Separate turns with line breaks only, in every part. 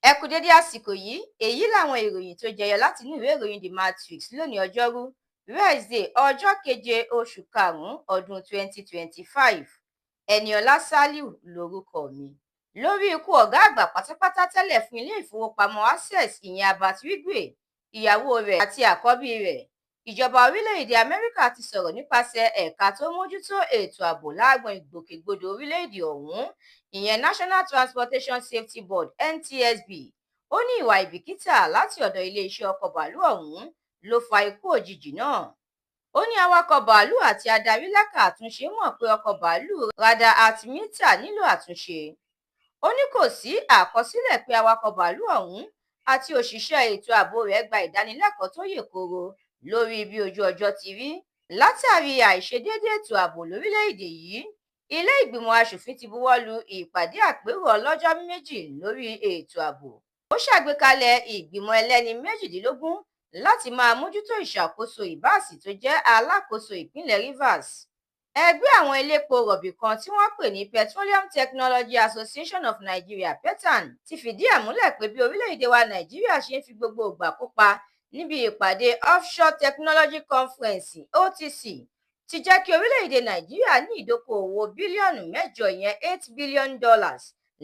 Ẹ kú dédé àsìkò yìí. Èyí làwọn ìròyìn tó jẹyọ látinú ìwé ìròyìn The Matrix lónìí, ọjọ́rú wíṣídẹ̀ẹ́, ọjọ́ keje oṣù karùn-ún ọdún 2025. Eniola Saliu lorúkọ mi. Lórí ikú ọ̀gá àgbà pátápátá tẹ́lẹ̀ fún ilé ìfowópamọ́ Access, ìyẹn Herbert Wigwe, ìyàwó rẹ̀ àti àkọ́bí rẹ̀, ìjọba orílẹ̀-èdè Amẹ́ríkà ti sọ̀rọ̀ nípasẹ̀ ẹ̀ka tó ń mójútó ètò ààbò lágbọn ìgbòkègbodò orílẹ̀-èdè ọ̀hún, ìyẹn National Transportation Safety Board, NTSB. Ó ní ìwà àìbìkítà láti ọ̀dọ̀ iléeṣẹ́ ọkọ̀ báàlúù ọ̀hún ló fa ikú òjijì náà. Ó ní awakọ̀ báàlúù àti adarí lẹ́ka àtúnṣe mọ̀ pé ọkọ̀ báàlúù radar altimeter nílò àtúnṣe. Ó ní kò sí àkọsílẹ̀ pé awakọ̀ báàlúù ọ̀hún àti òṣìṣẹ́ ètò ààbò rẹ̀ gba ìdánilẹ́kọ̀ọ́ tó yè kooro lórí bí ojú ọjọ́ ti rí. Látàrí àìṣedéédé ètò ààbò lórílẹ̀-èdè yìí, ilé ìgbìmọ̀ asòfin ti buwọ́ lu ìpàdé àpérò ọlọ́jọ́ 2 lórí ètò ààbò. Ó ṣàgbékalẹ̀ ìgbìmọ̀ ẹlẹ́ni 18 láti máa mójútó ìṣàkóso Ibas, tó jẹ́ alákòóso ìpínlẹ̀ Rivers. Ẹgbẹ́ àwọn elépo rọ̀bì kan tí wọ́n pè ní Petroleum Technology Association of Nigeria, PETAN, ti fìdí ẹ̀ múlẹ̀ pé bí orílẹ̀-èdè wa Nàìjíríà ṣe ń fi gbogbo ìgbà kópa níbi ìpàdé Offshore Technology Conference, OTC, ti jẹ́ kí orílẹ̀-èdè Nàìjíríà ní ìdókòòwò bílíọ̀nù 8, ìyẹn $8 billion,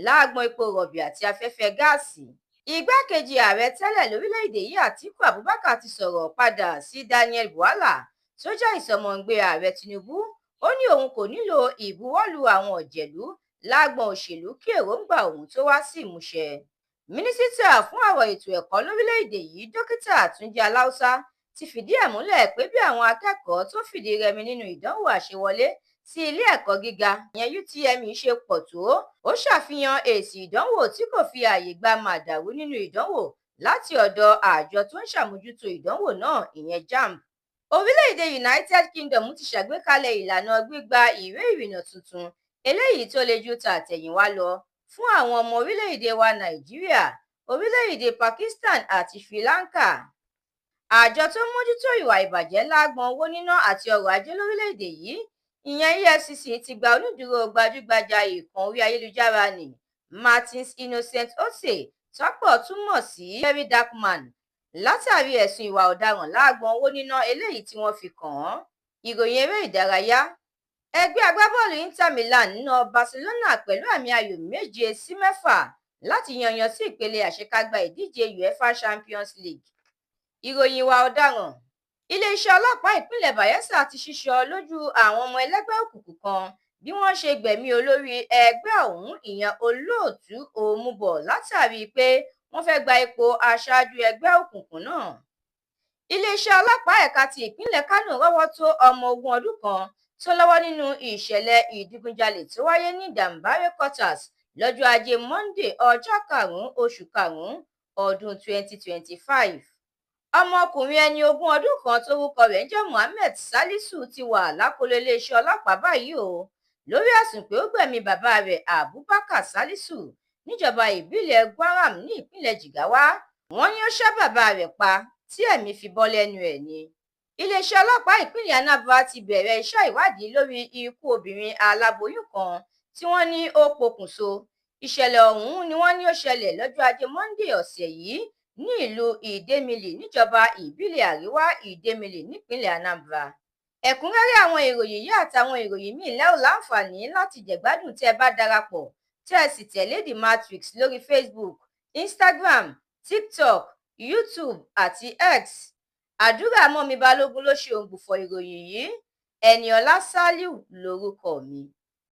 lágbọn epo rọ̀bì àti afẹ́fẹ́ gáàsì. Igbákejì ààrẹ tẹ́lẹ̀ lórílẹ̀-èdè yìí, Àtíkù Abubakar, ti sọ̀rọ̀ padà sí Daniel Bwala tó jẹ́ ìsọmọgbé ààrẹ Tinubu. Ó ní òun kò nílò ìbuwọ́lù àwọn ọ̀jẹ̀lú lágbọn òṣèlú kí èròǹgbà òun tó wá sí ìmúṣẹ. Mínísítà fún ọ̀rọ̀ ètò ẹ̀kọ́ lórílẹ̀-èdè yìí, Dókítà Túnjí Aláùsá, ti fìdí ẹ̀ múlẹ̀ pé bí àwọn akẹ́kọ̀ọ́ tó fìdí rẹmi nínú ìdánwò àṣewọlé sí ilé ẹ̀kọ́ gíga, ìyẹn UTME, ṣe pọ̀ tó, ó ṣàfihàn èsì ìdánwò tí kò fi ààyè gba màdàrú nínú ìdánwò láti ọ̀dọ̀ àjọ tó ń ṣàmójútó ìdánwò náà, ìyẹn JAMB. Orílẹ̀-èdè United Kingdom ti ṣàgbékalẹ̀ ìlànà gbígba ìwé ìrìnnà tuntun eléyìí tó le ju tàtẹ̀yìnwá lọ fún àwọn ọmọ orílẹ̀-èdè wa Nàìjíríà, orílẹ̀-èdè Pakistan àti Sri Lanka. Àjọ tó ń mójútó ìwà ìbàjẹ́ lágbọn owó níná àti ọrọ̀ ajé lórílẹ̀-èdè yìí, ìyẹn EFCC, ti gba onídùúró gbajúgbajà ìkàn orí ayélujára ní Martins Innocent Otse, tọ́pọ̀ tún mọ̀ sí Very Dark Man, látàrí ẹ̀sùn ìwà ọ̀daràn lágbọn owó níná eléyìí tí wọ́n fi kàn án. Ìròyìn eré ìdárayá: Ẹgbẹ́ agbábọ́ọ̀lù Inter Milan na Barcelona pẹ̀lú àmì ayò 7-6 láti yanyan sí ìpele àṣekágbá ìdíje UEFA Champions League. Ìròyìn ìwà ọ̀daràn: Iléeṣẹ́ ọlọ́pàá ìpínlẹ̀ Bayelsa ti ṣíṣọ lójú àwọn ọmọ ẹlẹgbẹ́ òkùnkùn kan bí wọ́n ṣe gbẹ̀mí olórí ẹgbẹ́ ọ̀hún, ìyẹn Olóòtú Òmùbọ̀, látàrí pé wọ́n fẹ́ẹ́ gba ipò aṣáájú ẹgbẹ́ òkùnkùn náà. Iléeṣẹ́ ọlọ́pàá ẹ̀ka ti ìpínlẹ̀ Kánò rọ́wọ́ tó ọmọ ogún ọdún kan tó lọ́wọ́ nínú ìṣẹ̀lẹ̀ ìdígunjalè tó wáyé ní Danbare Quarters lọ́jọ́ ajé Monde, ọjọ́ 5 oṣù karùn-ún ọdún 2025. Ọmọkùnrin ẹni ogún ọdún kan tórúkọ rẹ̀ ń jẹ́ Mohammed Salisu ti wà lákọlò iléeṣẹ́ ọlọ́pàá báyìí o, lórí ẹ̀sùn pé ó gbẹ̀mí bàbá rẹ̀, Abubakar Salisu, níjọba ìbílẹ̀ Gwaram ní ìpínlẹ̀ Jigawa. Wọ́n ní ó ṣá bàbá rẹ̀ pa tí ẹ̀mí fi bọ́ lẹ́nu ẹ̀ ni. Iléeṣẹ́ ọlọ́pàá ìpínlẹ̀ Anambra ti bẹ̀rẹ̀ iṣẹ́ ìwádìí lórí ikú obìnrin aláboyún kan tí wọ́n ní ó pokùnso. Ìṣẹ̀lẹ̀ ọ̀hún ni wọ́n ní ó ṣẹlẹ̀ lọ́jọ́ ajé Monde ọ̀sẹ̀ yìí ní ìlú Idemili, níjọba ìbílẹ̀ Àríwá Idemili, nípínlẹ̀ Anambra. Ẹ̀kúnrẹ́rẹ́ àwọn ìròyìn yìí àtàwọn ìròyìn míì lẹ́ ò láǹfààní láti jẹ̀gbádùn tẹ́ ẹ bá darapọ̀ tẹ́ ẹ sì tẹ̀lé The Matrix lórí Facebook, Instagram, TikTok, YouTube àti X. Àdúrà mọ́mi Balógun ló ṣe òǹgbùfọ̀ ìròyìn yìí. Eniola Saliu lorúkọ mi.